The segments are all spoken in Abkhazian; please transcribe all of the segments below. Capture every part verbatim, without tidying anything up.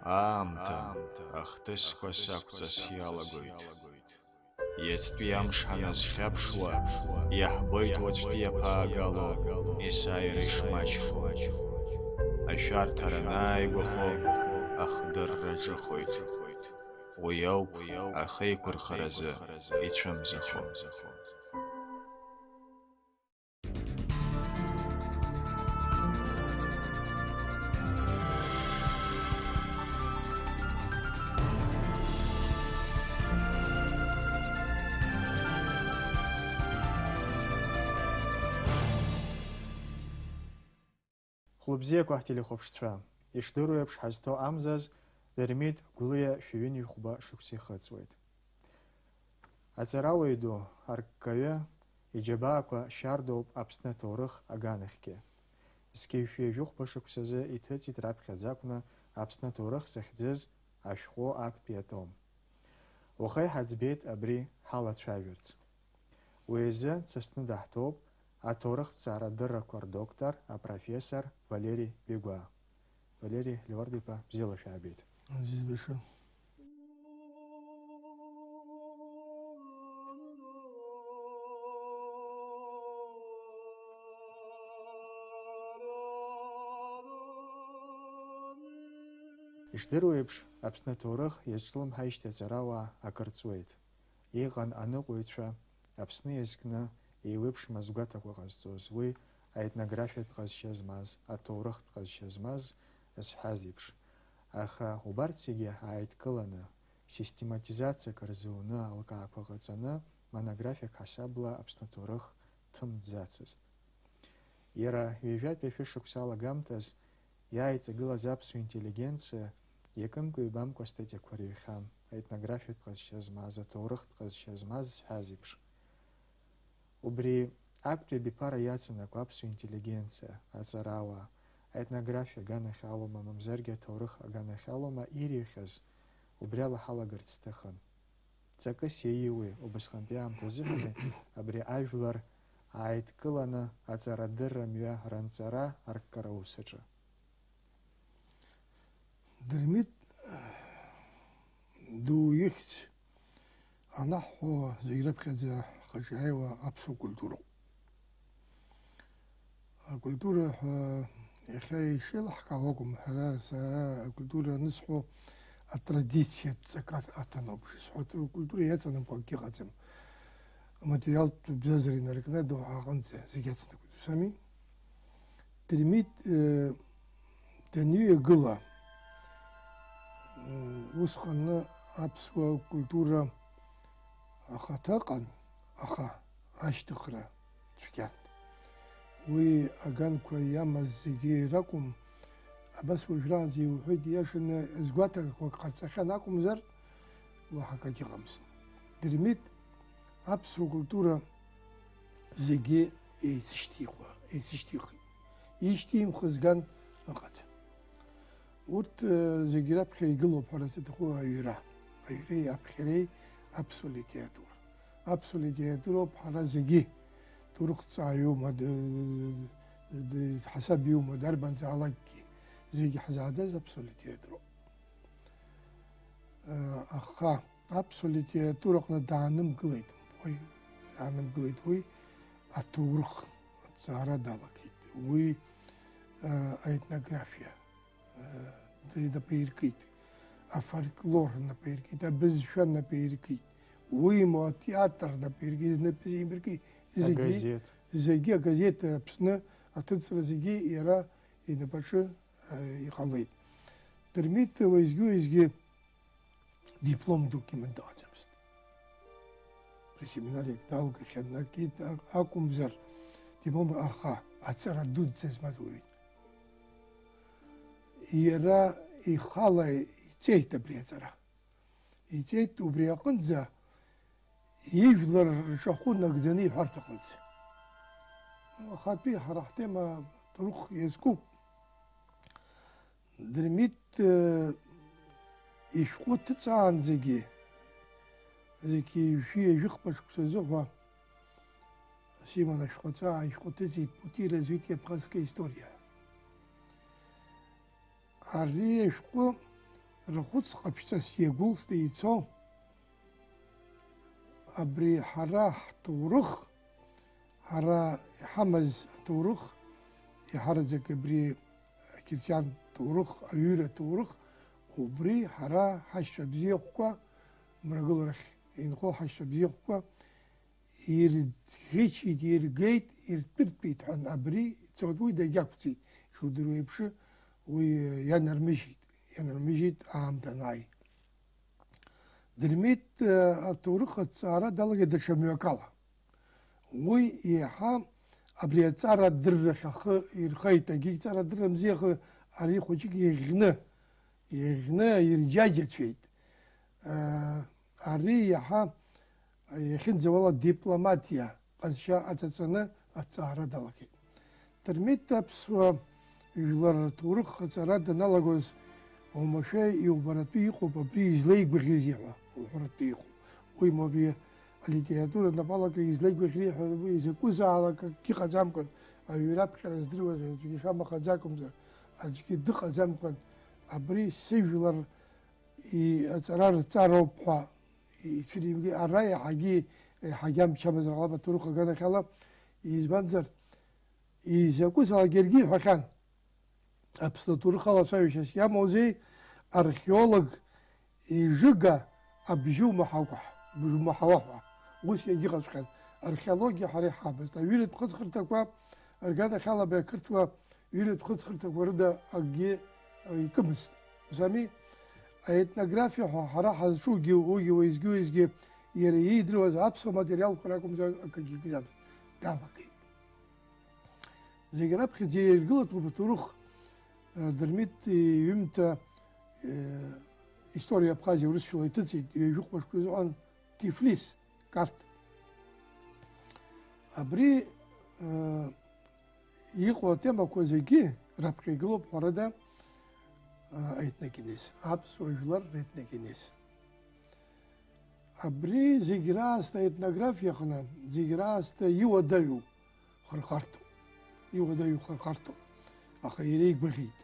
Аамҭа ахҭысқәа сақәҵас иалагоит. Иацтәи амш ҳаназхьаԥшуа, иаҳбоит уаҵәтәи аԥаагало есааира ишмаҷхо. Ашәарҭара анааигәахо, ахдырра ҿыхоит. Уи ауп ахеиқәырхаразы ицәымзахо. Хәлыбзиақәа ҳтелехәаԥшцәа, ишдыру еиԥш, ҳазҭоу амзаз Дырмит Гәлиа шәи ҩынҩажәи хәба шықәса ихыҵуеит. Аҵарауаҩ ду, арккаҩы, иџьабаақәа шьардоуп Аԥсны аҭоурых аганахьгьы. Зқьи жәшәи жәохәба шықәсазы иҭыҵит раԥхьаӡа акәны Аԥсны аҭоурых захьӡыз ашәҟәы актәи атом. Уаха иҳаӡбеит абри ҳалацәажәарц. Уи азы дсасны даҳҭоуп аҭоурыхҭҵаара дыррақәа рдоктор, апрофессор Валери Бегәа. Валери Леуард-иԥа, бзиала шәаабеит. Азиз баша. Ишдыру еиԥш, Аԥсны аҭоурых иазҿлымҳаижьҭеи аҵарауаа акыр ҵуеит. Иҟан аныҟәаҩцәа, Аԥсны иазкны еиуеиԥшым азгәаҭақәа ҟазҵоз, уи аетнографиатә ҟазшьа змаз, аҭоурыхтә ҟазшьа змаз, зҳәаз еиԥш. Аха убарҭ зегьы ааидкыланы, систематизациак рзуны, алкаақәа ҟаҵаны, монографиак ҳасабла Аԥсны аҭоурых ҭымҵӡацызт. Иара ҩажәатәи ашәышықәса алагамҭаз иааиҵагылаз аԥсуа интеллигенциа иакымкәа-ҩбамкәа астатиақәа рыҩхьан, аетнографиатә ҟазшьа змаз, аҭоурыхтә ҟазшьа змаз зҳәаз еиԥш. Убри актәи абиԥара иаҵанакуа аԥсуа интеллигенциа, аҵарауаа, аетнографиа аганахь алоума, мамзаргьы аҭоурых аганахь алоума ирыҩхьаз, убри ала ҳалагарц сҭахын. Ҵакыс иаиуи убасҟантәи аамҭа азыҳәани абри ажәлар ааидкыланы аҵарадырра мҩа ранҵара арккара аус аҿы? Дырмит ду ихьӡ анаҳҳәо, зегь раԥхьаӡа ҳхаҿы иааиуа аԥсуа культуроуп. Акультура ҳәа иахьа ишеилаҳкаауа акәым, ҳара, сара акультура анысҳәо, атрадициатә ҵак аҭ-, аҭаноуп шысҳәо. Акультура иаҵанакуа акгьы ыҟаӡам. Аматериалтә бзазара инаркны адоуҳа аҟынӡа зегь ацнакуеит, ус ами? Дырмит, э, даныҩагыла, э, усҟаны аԥсуа культура ахаҭа ыҟан, аха ашьҭыхра цәгьан. Уи аганқәа иамаз зегьы ракәым, абас уажәраанӡа иуҳәоит, ииашаны згәаҭакақәак ҟарҵахьан акәымзар, уаҳа акагьы ыҟамызт. Дырмит аԥсуа культура зегьы еицышьҭихуа, еицышьҭихит. Ишьҭимхыз ган ыҟаӡам. Урҭ, э, зегь раԥхьа игылоуп ҳәа саҭаху аҩра. Аҩреи аԥхьареи аԥсуа литература. Аԥсуа литературоуп ҳара зегьы, ҭоурыхҭҵааҩума, д-, д-, ҳасабиума, дарбанзаалакгьы, зегьы ҳзааӡаз аԥсуа литературоуп. Э, аха аԥсуа литератураҟны даанымгылеит, умбои, даанымгылеит уи аҭоурых аҭҵаара далагеит. Уи, э, аетнографиа, э, инапаиркит, афольклор инапаиркит, абызшәа инапаиркит, уимоу атеатр инапаиркит, знапы имыркит, зегьы, агазеҭ. Зегьы агазеҭ Аԥсны аҭыҵра зегьы иара инапаҿы, э, иҟалеит. Дырмит уеизгьы-уеизгьы диплом дук иман дыҟаӡамызт. Пресеминариак далгахьан, акит-, а-, акәымзар, диплом, аха аҵара дуӡӡа змаз уаҩын. Иара ихала иҵеит абри аҵара. Иҵеит убри аҟынӡа, ижәлар рҿахәы нагӡаны иҳәартә аҟынӡа. Ахатәи ҳара ҳтема ҭоурых иазкуп. Дырмит, э, ишәҟәы ҭыҵаанӡагьы, зқьи жәшәи жәохәба шықәса азыҳәа симаны ашәҟәы ҵаа, ишәҟәы ҭыҵит Пути развития абхазской истории. Ари ашәҟәы Рахәыц ҟаԥшьҵас иагәылсны ицо, абри ҳара ҳҭоурых, ҳара иҳамаз аҭоурых, иаҳараӡак абри ақьырсиан ҭоурых, аҩыра ҭоурых, убри ҳара ҳашьцәа бзиахәқәа, мрагыларахь инхо ҳашьцәа бзиахәқәа ирӷьычит, иргеит, иртәыртәит ҳәа абри цоит, уи дагьақәҵит, ишудыруа еиԥш, уи ианармыжьит, ианармыжьит аамҭа анааи. Дырмит, э, аҭоурых аҭҵаара далагеит даҽа мҩакала. Уи еиҳа абри аҵара адыррахь ахы ирхеит, егьи ҵара адырра мзиахы ари хәыҷык иӷьны, иӷьны ирџьаџьацәеит. Э, ари иаҳа иахьынӡауала дипломатиа ҟазшьа аҵаҵаны аҭҵаара далагеит. Дырмит аԥсуа жәлар рҭоурых аҵара даналагоз, уамашәа иубаратәы иҟоуп абри излеигәаӷьызеи ҳәа уҳәаратәы иҟоуп. Уимоу абри алитература напалакра излеигәаӷьри ҳәа уи изакәызаалак акгьы ҟаӡамкәан, аҩра аԥхьара здыруаз аӡәгьы шамахаӡа акәымзар, аӡәгьы дыҟаӡамкәан, абри сыжәлар и-, аҵара рҵароуп ҳәа ицәыригеит. Ара иаҳагьы, иаҳагьы амчамызар ҟалап аҭоурых аганахьала, избанзар, изакәызаалак иаргьы иҳәахьан, Аԥсны аҭоурых алацәажәашьас иамоузеи, археолог ижыга абжьы умаҳакәа, бжьы умаҳауа ҳәа, ус иагьыҟаҵәҟьан. Археологиа ҳара иҳамазт. Аҩыратә хыҵхырҭақәа рганахьала абри ақырҭуа ҩыратә хыҵхырҭақәа рыда акгьы, э, икымызт. Ус ами, аетнографиа ҳәа ҳара ҳазҿугьы, уигьы уеизгьы-уеизгьы иара иидыруаз аԥсуа материалқәа ракәымзар акгьы икӡамызт. Далагеит. Зегь раԥхьаӡа иргылатәуп аҭоурых, э, Дырмит иҩымҭа, э, История Абхазии урысшәала иҭыҵит, ҩажәи хәба шықәса азыҳәан Тифлис, Карт. Абри, э, иҟоу атемақәа зегьы раԥхьа игылоуп, ҳәарада, э, аетногенез, аԥсуа жәлар ретногенез. Абри зегь раасҭа аетнографиа аҟны, зегь раасҭа иуадаҩу хырхарҭоуп. Иуадаҩу хырхарҭоуп. Аха иара игәаӷьит.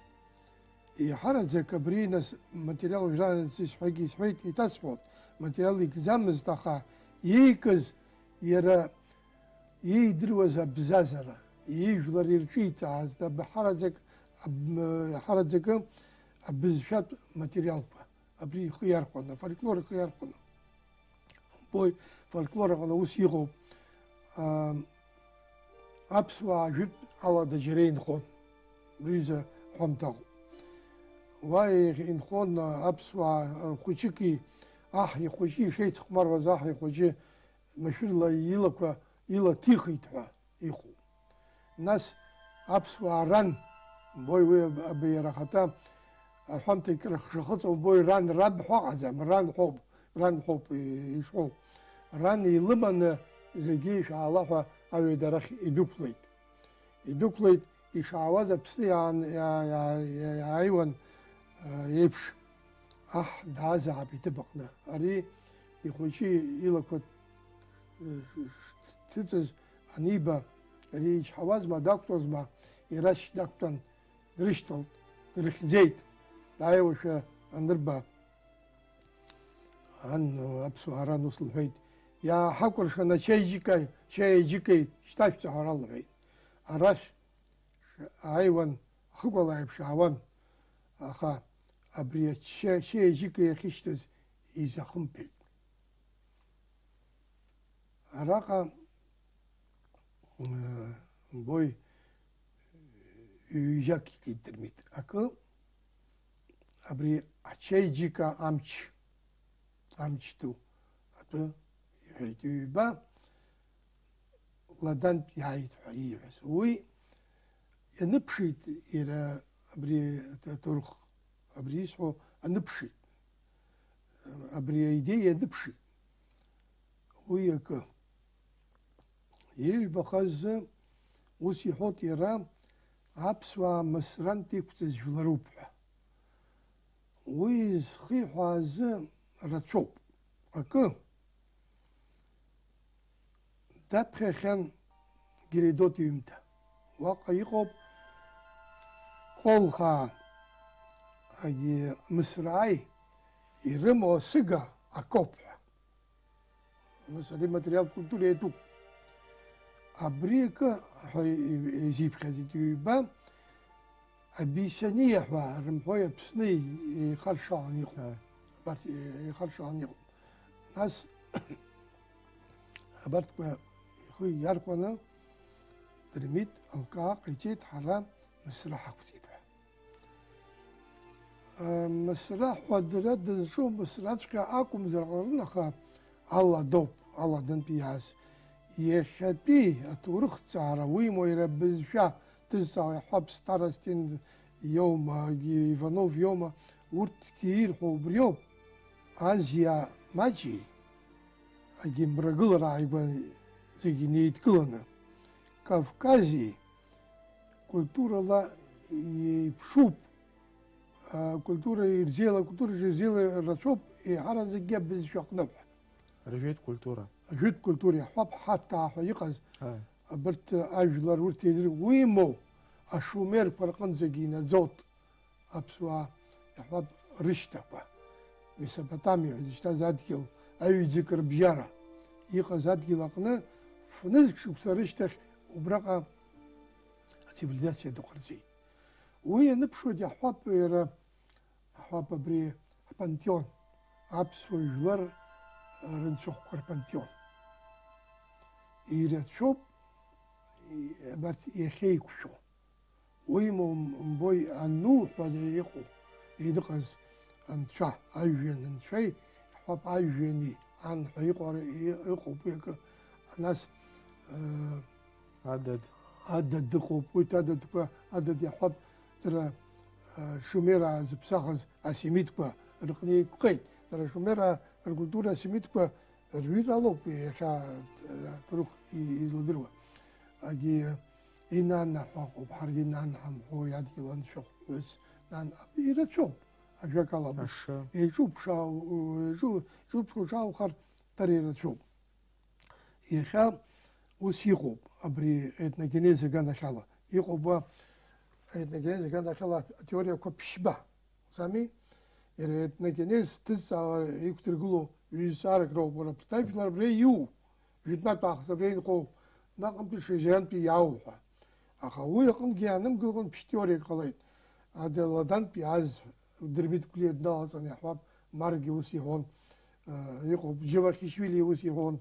Еиҳараӡак абри, нас, материал уажәраанӡа исҳәагьы исҳәеит, иҭасҳәоит, материал икӡамызт, аха иикыз иара иидыруаз абзазара, ижәлар ирҿиҵааз, аб-, ҳараӡак, аб-, ҳараӡакы абызшәатә материалқәа. Абри ихы иархәаны, афольклор ихы иархәаны. Умбои, фольклор аҟны ус иҟоуп. Ам, аԥсуаа жәытә алада џьара инхон. Рҩыза ҳәамҭаҟоуп. Уа еих-, инхон аԥсуаа рхәыҷыки, аҳ ихәыҷы ишеицыхәмаруаз аҳ ихәыҷы машәырла илақәа илаҭихит ҳәа. Иҟоуп. Нас аԥсуаа ран, умбои, уи аб-, абри иара ахаҭа аҳәамҭа икрыхшахыҵ, умбои, ран раб ҳәа ыҟаӡам, ран ҳәоуп, ран ҳәоуп, и-, ишҳәоу. Ран илыманы зегьы ишәаала ҳәа аҩада арахь идәықәлеит. Идәықәлеит, ишаауаз Аԥсны иаан-, иаа-, иаа-, иаа-, иааиуан, а, еиԥш. Аҳ даазаап иҭыԥ аҟны. Ари ихәыҷы илақәа, э, ш-, ш-, шҭыҵыз аниба, ари ичҳауазма, дақәтәозма, ирашь дақәтәан, дрышьҭалт, дрыхьӡеит. Дааиуашәа анырба, ан, аԥсуаа ран ус лҳәеит, иааҳакәыршан ачаиџьыкеи, чаиаџьыкеи шьҭашәҵа ҳәа лҳәеит. Арашь ааиуан, ахыкәала аиԥш аауан, аха абри ача-, ачаиаџьыка иахьышьҭаз изахымԥеит. Араҟа, э, умбои, ҩ-, ҩ-, ҩажәак икит Дырмит. Акы, абри ачаиџьыка амч, амч ду атәы иҳәеит. Ҩба ладантә иааит ҳәа ииҳәаз. Уи ианыԥшит иара абри аҭ-, аҭоурых, абри исҳәо аныԥшит. Абри аидеиа ианыԥшит. Уи акы. Иҩбахаз ус иҳәоит иара, аԥсуаа Мысрантә иқәҵыз жәларуп ҳәа. Уи зхиҳәааз рацәоуп. Акы, даԥхьахьан Геродот иҩымҭа. Уаҟа иҟоуп Колхаа, агьи Мысрааи, ирымоу асыга акоуп ҳәа. Нас ари материалтә культура иатәуп. Абри акы ҳәа изиԥхьаӡеит ҩба, Абиссианиа ҳәа рымҳәои Аԥсны еихаршалан иҟоуп. Ааи. Абарҭ еихаршалан иҟоуп. Нас абарҭқәа ихы иархәаны Дырмит алкаа ҟаиҵеит, ҳара Мысра ҳақәҵеит ҳәа. Мысра ҳәа дара дызҿу Мысраҵәҟьа акәымзар ҟаларын, аха Алладоуп, Алладантәи иааз. Иахьатәи аҭоурыхҭҵаара, уимоу иара бызшәа ҭызҵаауа иаҳҳәап, Старостин иоума, Иванов иоума, урҭгьы ирҳәо убриоуп. Азиа маҷи, агьи мрагылара ааигәа зегьы неидкыланы, Кавкази культурала еиԥшуп. Акультура ирзеила-, акультураҿы ирзеиларацәоуп еиҳараӡакгьы абызшәа аҟны ҳәа. Ржәытә культура. Ржәытә культура иаҳҳәап, ҳаҭаа ҳәа иҟаз, Ааи. Абарҭ ажәлар урҭ ирдыруеимоу, ашумерқәа рҟынӡагьы инаӡоит аԥсуаа, иаҳҳәап, рышьҭақәа. Месопотамиа ҳәа изышьҭаз адгьыл, аҩӡык рыбжьара иҟаз адгьыл аҟны фнызқь шықәса рышьҭахь убраҟа ацивилизациа дыҟарҵеит. Уи ианыԥшуеит, иаҳҳәап, иара, иаҳҳәап, абри ҳпантеон, аԥсуа жәлар рынцәахәқәа рпантеон. Ирацәоуп, и-, абарҭ иахьеиқәшәо. Уимоу, умбои, ану ҳәа иҟоу, иныҟаз анцәа, ажәҩан анцәеи, иаҳҳәап, ажәҩани ан ҳәа иҟоу ара-, и-, ыҟоуп уи акы. Нас, э, Адад. Адад ыҟоуп, урҭ ададқәа, адад иаҳҳәап, дара, э, Шумераа зыԥсахыз асемитқәа рыҟны еиқәхеит. Дара Шумераа ркультура асемитқәа рҩыра алоуп иахьа, э, ҭоурых и-, изладыруа. Агьи, э, Инанна ҳәа ыҟоуп, ҳаргьы Инанна ҳамҳәои, адгьыл анцәахә ԥҳәыс, нан, ирацәоуп, ажәакала, Аша. Еиҿуԥшаау, еиҿу-, еиҿуԥшуа уҿааухар, дара ирацәоуп. Иахьа ус иҟоуп, абри етногенез аганахьала. Иҟоуп уа етногенез аганахьала атеориақәа ԥшьба. Узами? Иара етногенез ҭызҵаауа иқәдыргыло ҩызцаарак роуп, уара абарҭ ажәлар абра ииу, жәытәнатә аахыс абра инхоу, наҟынтәи шьыжьрантәи иаау ҳәа. Аха уи аҟынгьы иаанымгылакәан ԥшь теориак ҟалеит. Ада Ладантәи иааз Дырмит Гәлиа дналаҵаны иаҳҳәап, Маргьы ус иҳәон, э, иҟоуп, Џьавахишвили ус иҳәон.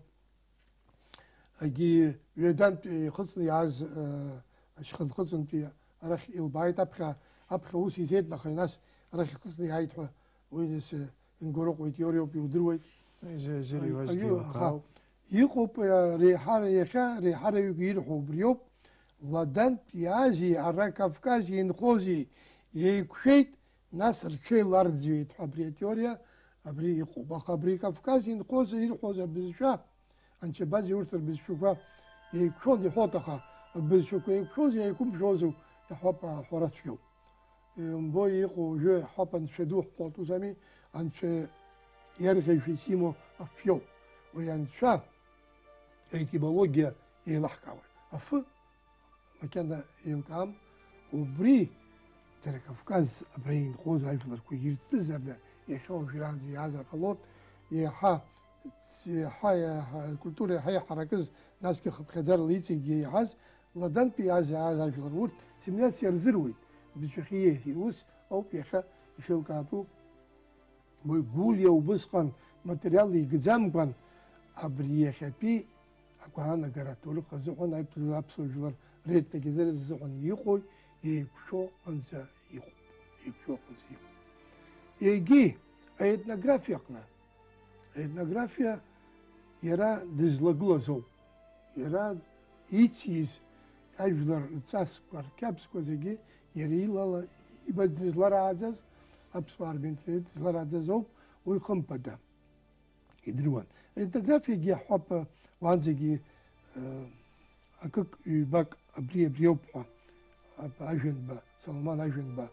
Егьи ҩадантә ихыҵны иааз, э, ашьханхыҵынтәи арахь илбааит, аԥхьа, аԥхьа ус изеит, аха нас арахь ихыҵны иааит ҳәа, уи нас, э, Ингороҟа итеориоуп, иудыруеит. Изы-, изыриуазгьы Аҩы, еилкаауп. Аха иҟоуп, э, реиҳара иахьа, реиҳараҩык ирҳәо убриоуп, Ладантә иаази ара Кавказ инхози еиқәшәеит, нас рҽеиларӡҩеит ҳәа абри атеориа, абри иҟоуп. Аха абри Кавказ инхоз ирҳәоз абызшәа, Анцәа абазеи урҭ рбызшәақәа еиқәшәон, иҳәоит, аха рбызшәақәа еиқәшәозу, еиқәымшәозу, иаҳҳәап, аҳәара цәгьоуп. Умбои, иҟоу уажәы иаҳҳәап, Анцәа ду ҳҳәоит, узами, Анцәа иарӷьажәҩас имоу афҩоуп. Уи Анцәа аетимологиа еилаҳкаауеит. Афы макьана еилкаам, убри дара Кавказ абра инхоз ажәларқәа иртәызарда, иахьа уажәраанӡа иаазар ҟалоит, еиҳа, еиҳа, еиҳа, акультура еиҳа иҳаракыз, насгьы хыԥхьаӡарала иҵегьгьы еиҳаз, Ладантәи иааз, иааз ажәлар урҭ ассимилиациа рзыруит, бызшәахьы иеиҳәеит. Ус ауп иахьа ишеилкаатәу. Уи Гәлиа убысҟан материал игӡамкәан, абри иахьатәи агәаанагара аҭоурых азыҳәан, аиԥ-, аԥсуа жәлар ретногенез азыҳәан иҟоу, еиқәшәо аҟынӡа иҟоуп, еиқәшәо аҟынӡа иҟоуп. Егьи аетнографиа аҟны, аетнографиа иара дызлагылаз ауп. Иара ициз ажәлар рҵасқәа, рқьабзқәа зегьы иара илала, иба-, дызларааӡаз, аԥсуаа рменталитет дызларааӡаз ауп, уи хымԥада идыруан. Аетнографиагьы иаҳҳәап, уаанӡагьы, э, акык-ҩбак абри, абриоуп ҳәа, аб-, Ажәанба, Соломон Ажәанба,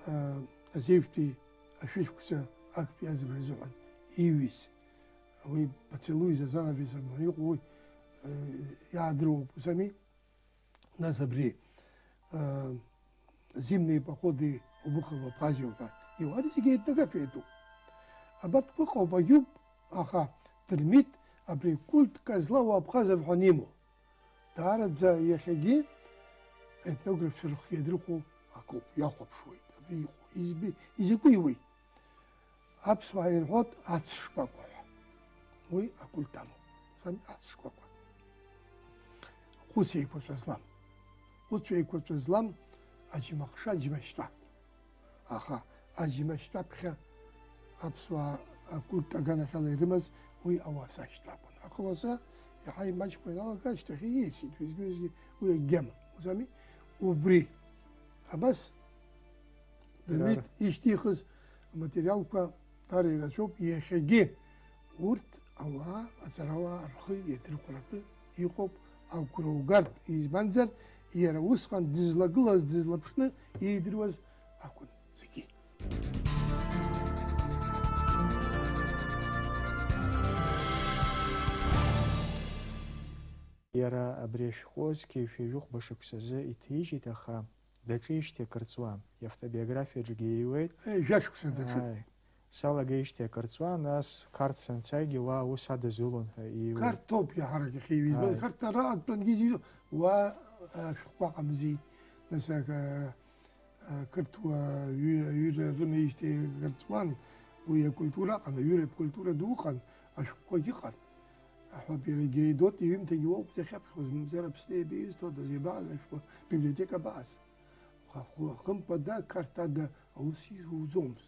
э, азеижәтәи ашәышықәса актәи азыбжа азыҳәан иҩыз. Уи поцелуй за занавесом ҳәа иҟоу уи, э, иаадыруоуп, узами? Нас абри, э, Зимние походы Обухова Абхазио ҳәа иуа, ари зегьы етнографиатәуп. Абарҭқәа ыҟоуп, агьуп, аха Дырмит абри культка злоу Абхазов ҳәа анимоу. Даараӡа иахьагьы аетнографцәа рыхгьы иадырхәо акоуп, иахәаԥшуеит. Абри иҟоу, изби-, изакәи уи? Аԥсуаа ирҳәоит ацә шкәакәа ҳәа. Уи акульт амоуп. Сами ацә шкәакәа. Хәыц еиқәаҵәа злам. Хәыцә еиқәаҵәа злам аџьмахша, аџьмашьтәа. Аха аџьмашьтәаԥхьа аԥсуаа акульт аганахьала ирымаз уи ауаса шьтәа акәын. Аха ауаса иаҳа имаҷқәа ианалага ашьҭахь ииасит, уеизгьы-уеизгьы уи агьама. Узами? Убри. Абас Дырмит Дара. ишьҭихыз аматериалқәа дара ирацәоуп иахьагьы. Урҭ ауаа, аҵарауаа рхы иадырхәаратәы иҟоуп агәра угартә, избанзар, иара усҟан дызлагылаз, дызлаԥшны иидыруаз акәын зегьы. Иара абри ашәҟәы зқьи жәшәи жәохәба шықәсазы иҭижьит, аха даҿижьҭеи акыр ҵуан, иавтобиографиаҿгьы ииуеит. Е, жәа шықәса даҿын. Ааи. Салагеижьҭеи акыр ҵуан, нас Қарҭ санцагьы уа аус адызулон ҳәа ииуеит. Қарҭ ауп иаҳарак иахьеиҩызбаз. Ааи. Қарҭ ара атәангьы изиуа, уа, а, шәҟәқәа ҟамзи. Нас, а, а, қырҭуа ҩы-, аҩыра рымеижьҭеи акыр ҵуан, уи акультура аҟан, аҩыратә культура ду ыҟан, ашәҟәқәагьы ыҟан. Аҳәап, иара Геродот иҩымҭагьы уоуп дахьаԥхьоз, мамзар Аԥсны иабеизҭодаз, иабаҟаз ашәҟәы, библиотека абаҟаз? Хы-, хымԥада, Қарҭ ада аус изуӡомызт.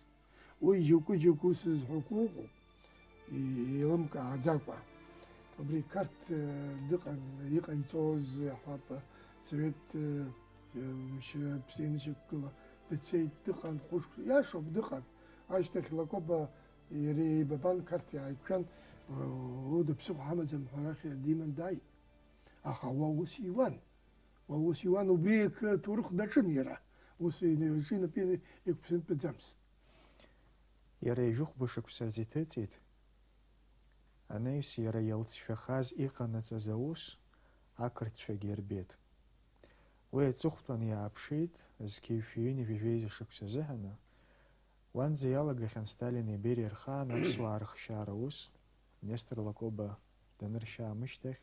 Уи џьоукы-џьоукы ус зҳәақәо ыҟоуп, и-, еилымкааӡакәа. Убри Қарҭ, э, дыҟан, иҟаиҵоз, аҳәап, Совет, э, э, мчра Аԥсны ианышьақәгыла дцеит, дыҟан, хәышықәса, иашоуп, дыҟан. Ашьҭахь Лакоба иара еибабан, Қарҭ иааиқәшәан, э, уда ԥсыхәа ҳамаӡам ҳәа арахь диман дааит. Аха уа ус иуан. Уа ус иуан, убри ақы-, аҭоурых даҿын иара. Ус инаҩаҿы инапы иқәԥсынтәаӡамызт. Иара ижәохәба шықәса азы иҭыҵит, анаҩс иара иалҵшәахаз иҟанаҵаз аус ақырҭцәагьы ирбеит. Уи аҵыхәтәан иааԥшит, зқьи жәшәи ҩынҩажәи жәеиза шықәса азыҳәаны, уанӡа иалагахьан Сталини Бериа рхаан аԥсуаа рыхшьаара аус, Нестор Лакоба даныршьа аамышьҭахь,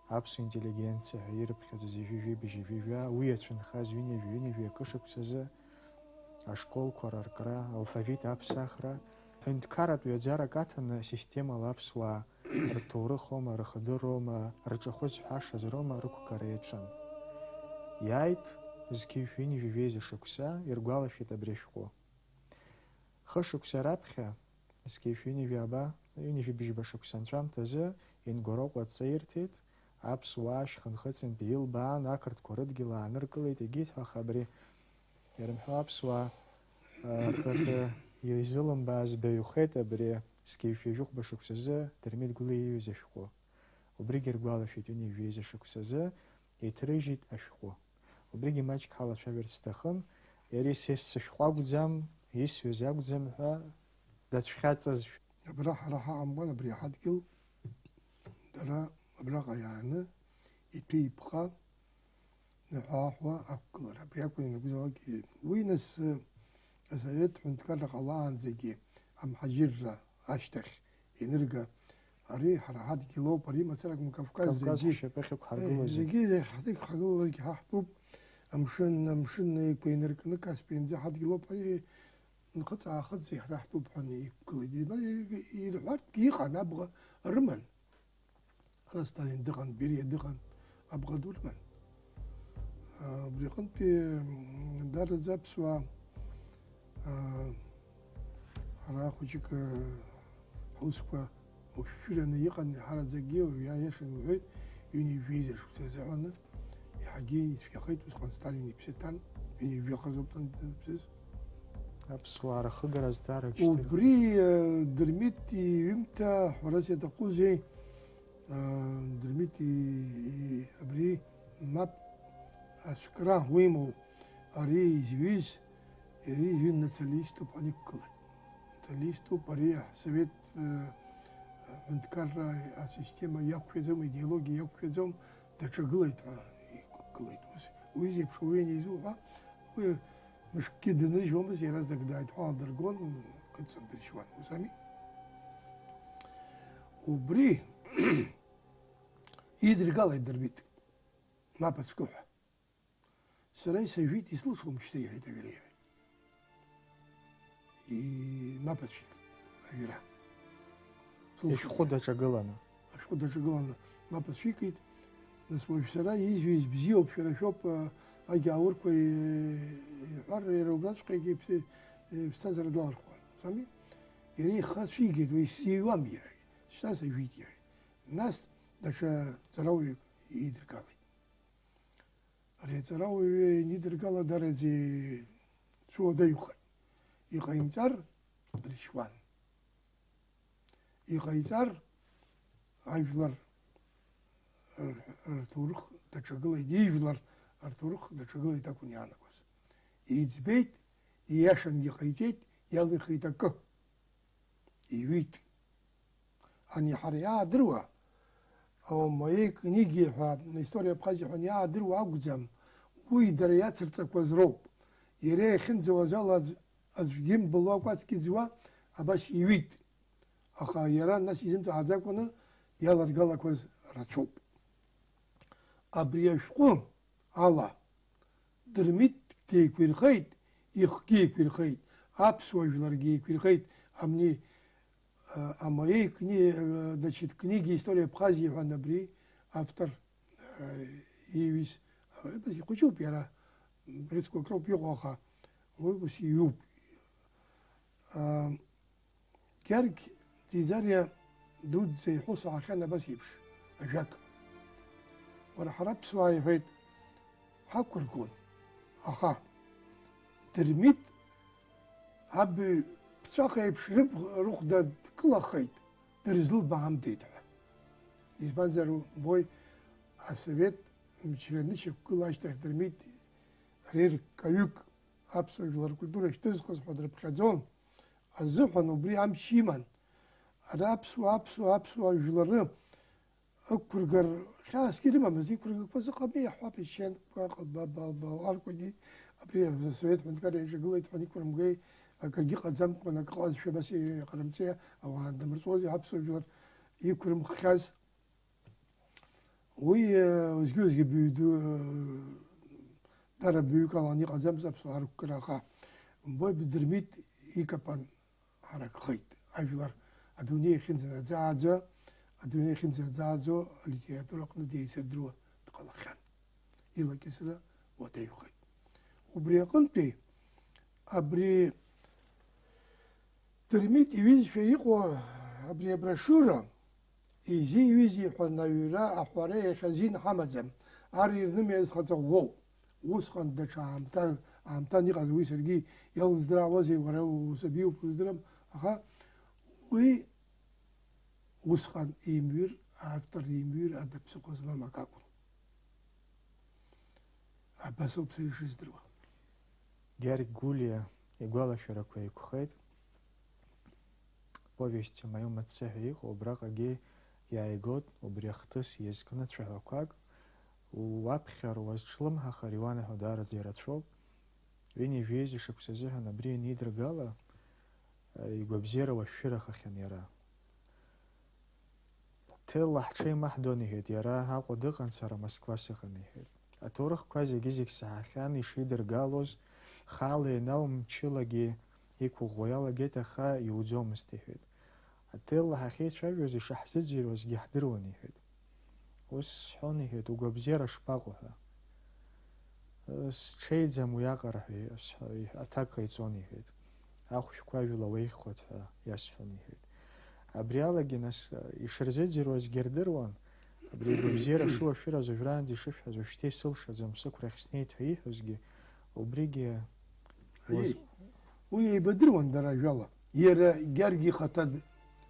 аԥсуа интеллигенциа ҳәа ирыԥхьаӡоз ҩажәи жәибжь ҩажәи жәа, уи иацәынхаз ҩынҩажәи ҩынҩажәи акы шықәсазы ашколқәа раркра, алфавит аԥсахра, ҳәынҭқарратә ҩаӡарак аҭаны асистемала аԥсуаа рҭоурыхоума, рыхадыроума, рҿахәы зҳәашаз роума рықәгара иаҿын. Иааит зқьи жәшәи ҩынҩажәи жәеиза шықәса, иргәалашәеит абри ашәҟәы. Хышықәса раԥхьа, зқьи жәшәи ҩынҩажәи жәаба, ҩынҩажәи бжьба шықәса анҵәамҭазы Ингороҟа адҵа ирҭеит, аԥсуаа шьхынхыҵынтәи илбаан, ақырҭқәа рыдгьыл ааныркылеит, егьит ҳәа, аха абри ирымҳәо аԥсуаа, а, рхахьы изылымбааз баҩхеит абри зқьи жәшәи жәохәба шықәсазы Дырмит Гәлиа ииҩыз ашәҟәы. Убригьы иргәалашәеит ҩынҩажәи жәеиза шықәсазы иҭрыжьит ашәҟәы. Убригьы маҷк ҳалацәажәарц сҭахын, иара исес сышәҟәы акәӡам, исҩыз акәӡам ҳәа дацәхьаҵызшәа. Абра ҳара ҳаҟамкәан, абри ҳадгьыл, дара абраҟа иааны, иҭәы-иԥха, наҳәы-ааҳәуа ақәгылара, абри акәын ианакәызаалак. Уи нас, асовет ҳәынҭқарра ҟалаанӡагьы, амҳаџьырра ашьҭахь, инырга, ари ҳара ҳадгьыл ауп, ари мацаракәым Кавказ, Кавказ зегьы, хәшьапыхь ықәҳаргылоу, э, зегьы. Зегьы ҳа-, ҳадгьыл ҳа ҳтәуп, амшын, амшын еиқәа инаркны Каспианӡа ҳадгьыл ауп, ари нхыҵ-аахыҵ зегь ҳара ҳтәуп ҳәа иқәгылеит. Ирҳәартәгьы иҟан, абӷа рыман. Ара Сталин дыҟан, Бериа дыҟан, абӷа ду рыман. А, убри аҟынтәи, м, дараӡа аԥсуаа, а, ҳара хәыҷык, а, ҳусқәа ушәшәыраны иҟан, иаҳараӡакгьы, уи аиаша лҳәеит, ҩынҩажәи жәеиза шықәса азыҳәаны, иаҳагьы ицәгьахеит, усҟан Сталин иԥсы ҭан, ҩынҩажәи жәаха рзоуп ҭан-, ҭан-, ҭан-, ҭан-, Аԥсуаа рхыгара азҵаарагьы шьҭырхит. Убри, э, Дырмит иҩымҭа, ҳәарас иаҭахузеи, э, Дырмит и-, и-, абри мап ацәкра уимоу, ари изҩыз, иара изҩыз националиступ ҳәа иқәгылеит. Националиступ, ари ҳсовет, э, ҳәынҭқарра асистема иақәшәаӡом, идеологиа иақәшәаӡом, даҽа гылеит ҳәа иқәгылеит. Ус, уи зеиԥш ауаҩы анизуҳәа, уи мышкгьы даныжьуамызт, иаразнак дааит ҳәа дыргон, кыдҵан дыршьуан, ус ами? Убри идыргалеит Дырмит, мап ацәкы ҳәа. Сара исажәит, ислылшом шьҭа, иҳәеит аҩра, иҳәеит. И-, мап ацәикит аҩра. Сылшом. Ишәҟәы даҿагыланы. Ашәҟәы даҿагыланы мап ацәикит. Нас уажә сара изҩыз бзиоуп, шәара шәоуп, а, агьааурқәа, и-, иҳәар, иара убраҵәҟьагьы иԥ-, иԥсҭазаара далархуан. Сами? Иара ихы ацәигеит, уи сзиҩуам, иҳәеит. Шьҭа сажәит, иҳәеит. Нас даҽа ҵарауаҩык идыргалеит. Ари аҵарауаҩы инидыргала дараӡа цуадаҩхеит. Иҟаимҵар, дыршьуан. Иҟаиҵар, ажәлар р-, рҭоурых даҽагылеит, ижәлар рҭоурых даҽагылеит акәын иаанагоз. Иӡбеит, ииашангьы ҟаиҵеит, иалихит акы. Иҩит. Ани ҳара иаадыруа, Аомоеи книги ҳәа, история Абхазии ҳәа иаадыруа акәӡам, уи дара иацырҵақәаз роуп. Иара иахьынӡауаз ала аӡә-, аӡәгьы имбылуа акәацгьы ӡуа, абас иҩит. Аха иара нас изымҵааӡакәаны иаларгалақәаз рацәоуп. Абри ашәҟәы ала Дырмит деиқәирхеит, ихгьы еиқәирхеит, аԥсуа жәларгьы еиқәирхеит, амни, а, Амаеи кни-, а, значит, книги истории Абхазии ҳәа абри автор, а, ииҩыз, а, ихәыҷуп иара, бӷьыцқәак роуп иҟоу, аха уи ус иҩуп. А, Гьаргь Ӡиӡариа дуӡӡа иҳәо саҳахьан абас еиԥш ажәак. Уара, ҳара аԥсуаа, иҳәеит, ҳақәыргон, аха Дырмит абаҩ ԥҵәаха еиԥш рыбӷ-, рыхәда дкылахеит, дырзылбаамдеит ҳәа. Избанзар, умбои, асовет мчра анышьақәгыла ашьҭахь Дырмит рерккаҩык аԥсуа жәлар ркультура шьҭызхыз ҳәа дрыԥхьаӡон. Азыҳәан убри амч иман. Ара аԥсуа, аԥсуа, аԥсуа жәлары ықәыргар хьаасгьы рымамызт, иқәыргақәаз ыҟами, иаҳҳәап, иччианқәа, ҟалба-, ба-, ба-, арқәагьы абри асовет ҳәынҭқарра иаҿагылеит ҳәа иқәырымгеи, акагьы ҟаӡамкәан, акы ҟазшәа абас иҟарымҵеи, ауаа андамырҵози, аԥсуа жәлар иқәырымххьаз. Уи, э, уеизгьы-уеизгьы быҩ ду, э, дара быҩк алан иҟаӡамыз аԥсуаа рықәкыра, аха, умбои, Дырмит икапан ҳаракхеит. Ажәлар адунеи ахьынӡанаӡааӡо, адунеи ахьынӡанаӡааӡо алитература аҟны деицырдыруа дҟалахьан. Илакьысра уадаҩхеит. Убри аҟынтәи абри Дырмит иҩызцәа иҟоу абри аброшиура, изиҩызеи ҳәа аҩра аҳәара иахьазин ҳамаӡам, ар ирнымиаз хаҵа ӷәӷәоуп. Усҟан даҽа аамҭа, аамҭан иҟаз уи саргьы иалыздыраауазеи, уара усабиуп, уздырам, аха уи усҟан имҩыр, автор имҩыр ада ԥсыхәа змам акы акәын. Абас ауп сара ишыздыруа. Георги Гулиа игәалашәарақәа еиқәхеит. Повести Моё Маццеҳәа иҟоу абраҟагьы иааигоит, убри ахҭыс иазкны цәаҳәақәак, уаԥхьар уазҿлымҳахар иуанаҳәо даараӡа ирацәоуп. Ҩынҩажәи шықәса азыҳәан абри анидыргала, игәабзиара уашәшәырахахьан иара. Ҭелла ҳҽеимаҳдон, иҳәеит иара, Аҟәа дыҟан, сара Москва сыҟан, иҳәеит. Аҭоурыхқәа зегьы-зегь саҳахьан ишидыргалоз, хаала ианау мчылагьы иқәыӷәӷәо иалагеит, аха иуӡомызт, иҳәеит. Аҭелла ҳахьеицәажәоз ишаҳзыӡырҩуазгьы ҳдыруан, иҳәеит. Ус сҳәон, иҳәеит, угәабзиара шԥаҟоу ҳәа. Сҽеиӡам уиаҟара ҳәа сҳәо-, аҭак ҟаиҵон, иҳәеит. Ахәшәқәа ажәла уеиӷьхоит ҳәа иасҳәон, иҳәеит. Абри алагьы, нас, ишырзыӡырҩуазгьы рдыруан, абри игәабзиара шуашәыраз уажәраанӡа ишышәҳәаз уажәшьҭа исылшаӡом, сықәрахь снеит ҳәа ииҳәозгьы, убригьы Аиеи, уи еибадыруан дара ажәала. Иара Гьаргь ихаҭа д-,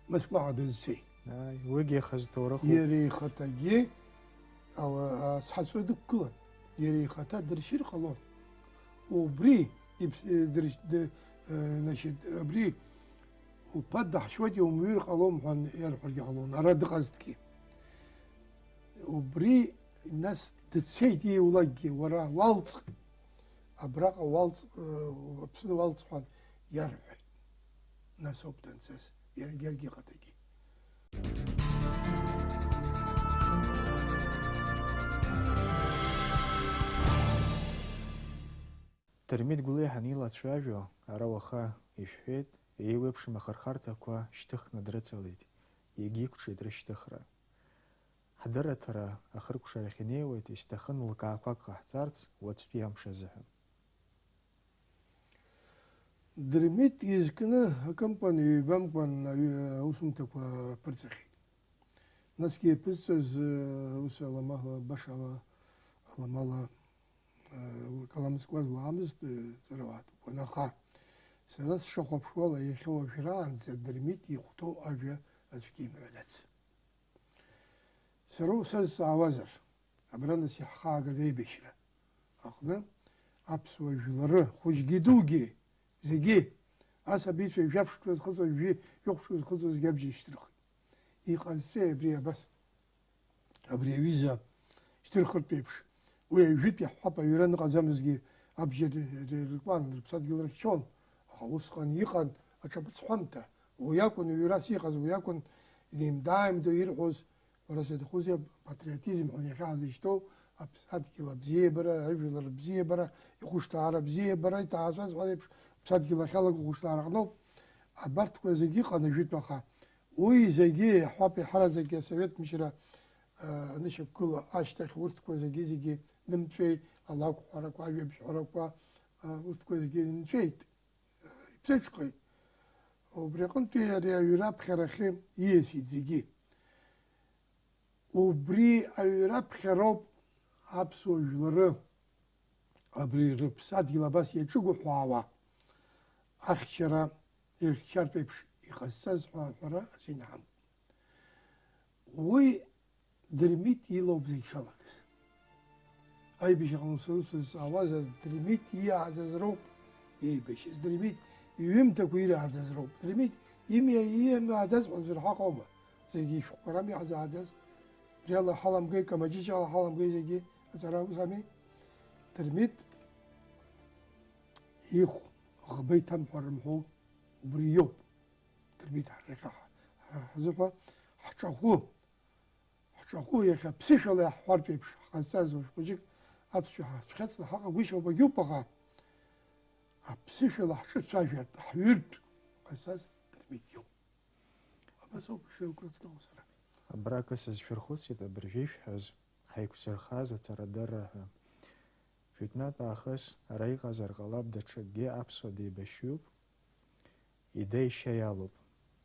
Москваҟа дызцеи. Ааи, уигьы ихазы ҭоурыхуп. Иара ихаҭагьы ала-, ацҳаҵәры дықәгылан. Иара ихаҭа дыршьыр ҟалон. Убри иԥ-, э, дыршь-, ды-, э, значит, абри уԥа даҳшьуеит, иумҩыр ҟалом ҳәа иарҳәаргьы ҟалон, ара дыҟазҭгьы. Убри нас дцеит ииулакгьы, уара уалҵ, абраҟа уалҵ, э, Аԥсны уалҵ ҳәа иарҳәеит. Нас ауп данцаз, иара Гьаргь ихаҭагьы. Дырмит Гәлеиҳан илацәажәо ара уаха ишәҳәеит, еиуеиԥшым ахырхарҭақәа шьҭыхны дрыцәалеит, иагьиқәҿиеит рышьҭыхра. Ҳдырраҭара ахыркәшарахь инеиуеит, исҭахын лкаақәак ҟаҳҵарц уаҵәтәи амш азыҳәан. Дырмит изкны акымпан ҩбамкәан аҩ- аусумҭақәа ԥырҵахьеит. Насгьы иаԥызҵаз, э, ус аламала, башала, аламала, э, каламзкуаз уаамызт, э, ҵарауаатәқәан. Аха сара сшахәаԥшуала, иахьа уажәраанӡа Дырмит ихәҭоу ажәа аӡәгьы имҳәаӡац. Сара усазҵаауазар, абра нас иаҳхаагаз аибашьра аҟны аԥсуа жәлары, хәыҷгьы дугьы, зегьы, асабицәа жәаф шықәса зхыҵуаз, жәи-, жәохә шықәса зхыҵуазгьы абџьар ишьҭырхит. Иҟазҵеи абри абас? Абри аҩыза шьҭырхыртә еиԥш, уи ажәытә иаҳҳәап, аҩра ныҟаӡамызгьы абџьар р-, р-, ркуан, рыԥсадгьыл рыхьчон, аха усҟан иҟан аҿаԥыцҳәамҭа, уи акәын ҩрас иҟаз, уи акәын деимда-ааимдо ирҳәоз, уара саҭахузеи апатриотизм ҳәа иахьа ҳазышьҭоу, аԥсадгьыл абзиабара, ажәлар рыбзиабара, ихәышҭаара абзиабара, иҭаацәаз ҳәа еиԥш, аԥсадгьыл ахьалаго ахәышҭаара аҟноуп. Абарҭқәа зегьы ыҟан ажәытә, аха уи зегьы иаҳҳәап, еиҳараӡакгьы асовет мчра, а, анышьақәгыла ашьҭахь урҭқәа зегьы-зегьы нымҵәеи, алакәҳәарақәа, ажәабжьҳәарақәа, а, урҭқәа зегьы нҵәеит, а, иԥсыҽхеит. Убри аҟынтәи ари аҩра аԥхьарахьы ииасит зегьы. Убри аҩра аԥхьароуп аԥсуа жәлары абри рыԥсадгьыл абас иаҿыгәҳәаауа ахьчара ирыхьчартә еиԥш иҟазҵаз ҳәа аҳәара азин ҳамоуп. Уи Дырмит илоуп зегь шалагаз. Аибашьраҟны сара сызҵаауазар, Дырмит иааӡаз роуп еибашьыз, Дырмит иҩымҭақәа ирааӡаз роуп. Дырмит имиа иамааӡаз ҳәа аӡәыр ҳаҟоума? Зегьы ишәҟәқәа рами иаҳзааӡаз. Убриала ҳаламгеи, Камаҷыҷала ҳаламгеи зегьы аҵара ус ами? Дырмит ихә ӷба иҭамҳәар рымҳәоу убри иоуп. Дырмит ҳара иахьа ҳ-, ҳ-, ҳзыҳәа ҳҿахәы, ҳҿахәы иахьа ԥсышәала иаҳҳәартә еиԥш ҳҟазҵаз уажә хәыҷык аԥсшәа ҳацәхьаҵны ҳаҟагәышьоуп, агьуп, аха аԥсышәала ҳҿыцәажәартә, ҳҩыртә ҟазҵаз Дырмит иоуп. Абас ауп ишеилкрыҵгауа сара. Абра акы сызшәырхәыцит абыржәы ишәҳәаз, ҳаиқәзырхаз ацарадырра ҳәа. Жәытәнатә аахыс ара иҟазар ҟалап, даҽакгьы аԥсуа деибашьҩуп, ида ишьа иалоуп,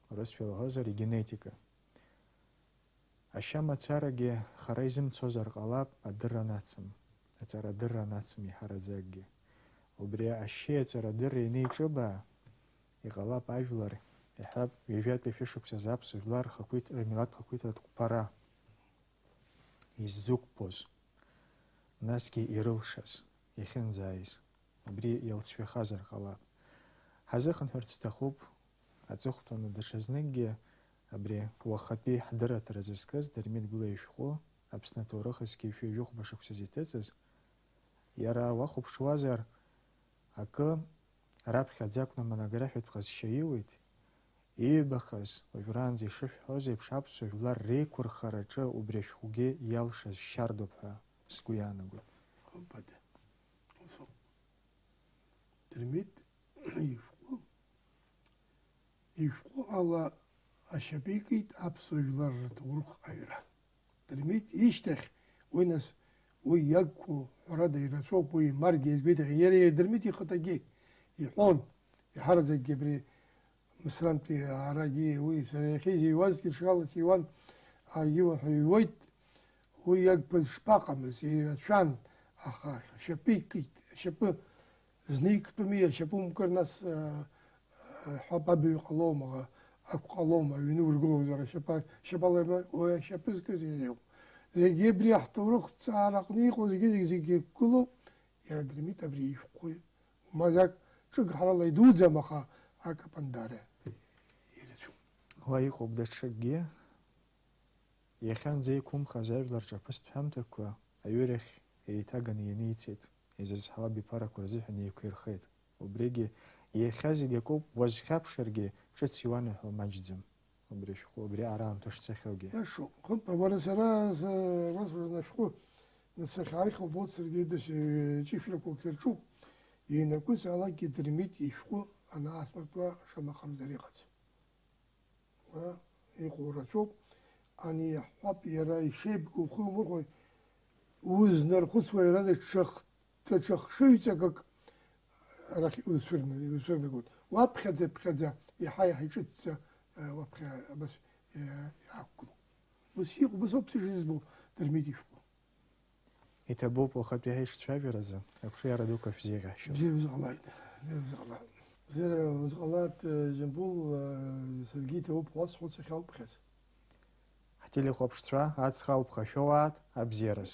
урысшәа лҳәозар, игенетика. Ашьа мацарагьы хара изымцозар ҟалап, адырра анацым, аҵарадырра анацым иҳараӡакгьы. Убри ашьеи аҵарадырреи анеиҿыбаа, иҟалап ажәлар, иаҳҳәап, ҩажәатәи шәышықәсазы аԥсуа жәлар рхақәиҭ-, рмилаҭ хақәиҭратә қәԥара иззықәԥоз, насгьы ирылшаз, иахьынӡааиз. Убри иалҵшәахазар ҟалап. Ҳазыхынҳәырц сҭахуп, аҵыхәтәаны даҽазныкгьы абри уахатәи ҳдырраҭара зызкыз Дырмит Гәлеи ишәҟәы, Аԥсны аҭоурых зқьи жәшәи жәохәба шықәсазы иҭыҵыз, иара уахәаԥшуазар, акы раԥхьаӡа акәны амонографиатә ҟазшьа иуеит, иҩбахаз, уажәраанӡа ишышәҳәоз еиԥш, аԥсуа жәлар реиқәырхараҿы убри ашәҟәгьы иалшаз шьардоуп ҳәа сгәы иаанагоит. Хымԥада, усоуп. Дырмит ишәҟәы, ишәҟәы ала ашьапы икит аԥсуа жәлар рҭоурых аҩра. Дырмит ишьҭахь, уи нас, уи иагқәоу, ҳәарада, ирацәоуп, уи Маргиа изгәеиҭахьеит, иара Дырмит ихаҭагьы иҳәон, иҳараӡакгьы абри Мысрантәи арагьы уи сара иахьа изыҩуазгьы ҽхала сыҩуан, аргьы уаҳа иҩуеит, уи иагқәаз шԥаҟамыз, ирацәан, аха ашьапы икит, ашьапы зны иктәыми, ашьапы умкыр, нас, а, а, ҳәа бабаҩ ҟалома, акә ҟалома, аҩны ургылозар, ашьапы, ашьапала, уи ашьапы зкыз иара иоуп. Зегьы абри аҳҭоурых ҭҵаара аҟны иҟоу зегьы, зегьы, зегьы еиқәгылоуп, иара Дырмит абри ишәҟәы. Мазак ҿык ҳарала идуӡам, аха акапандара ирацәоуп. Уа иҟоуп даҽакгьы. Иахьанӡа иқәымхаз ажәлар рҿаԥыцтә ҳәамҭақәа аҩырахь еиҭаганы ианиҵеит, изызҳауа абиԥарақәа рзыҳәан еиқәирхеит. Убригьы иахьа зегь акоуп, уазхьаԥшыргьы ҿыц иуанаҳәо маҷӡам. Убри ашәҟәы, убри аамҭа шцахьоугьы. Иашоуп. Хымԥа, уара сара, уасҳәараны ашәҟәы сахьааиха убоит саргьы, дас ҷышәрақәак сырҿуп. Ианакәызаалакгьы Дырмит ишәҟәы анаасмыртуа шамахамзар иҟаӡам. Ма иҟоу рацәоуп. Ани иаҳҳәап, иара ишеибгоу ухы умырхәои, узнархәыцуа иара даҽа х-, даҽа хшыҩҵакык арахь иуцәырна-, иуцәырнагоит. Уаԥхьаӡа-ԥхьаӡа, иаҳа-иаҳа иҿыцӡа, э, уаԥхьа абас, э, иаақәгылоуп. Ус иҟоуп, ус ауп сышызбо, Дырмит ишәҟәы. Иҭабуп, уахатәи ҳаишцәажәаразы агәҿиара дуқәа шәзеиӷьаҳшьоит. Бзиара узыҟалааит, бзиара узыҟалааит. Бзиара узыҟалааит, э, Џьамбул, э, саргьы иҭабуп уасҳәо сахьалԥхьаз. Ҳтелехәаԥшцәа, аҵх алԥха шәоуааит, абзиараз.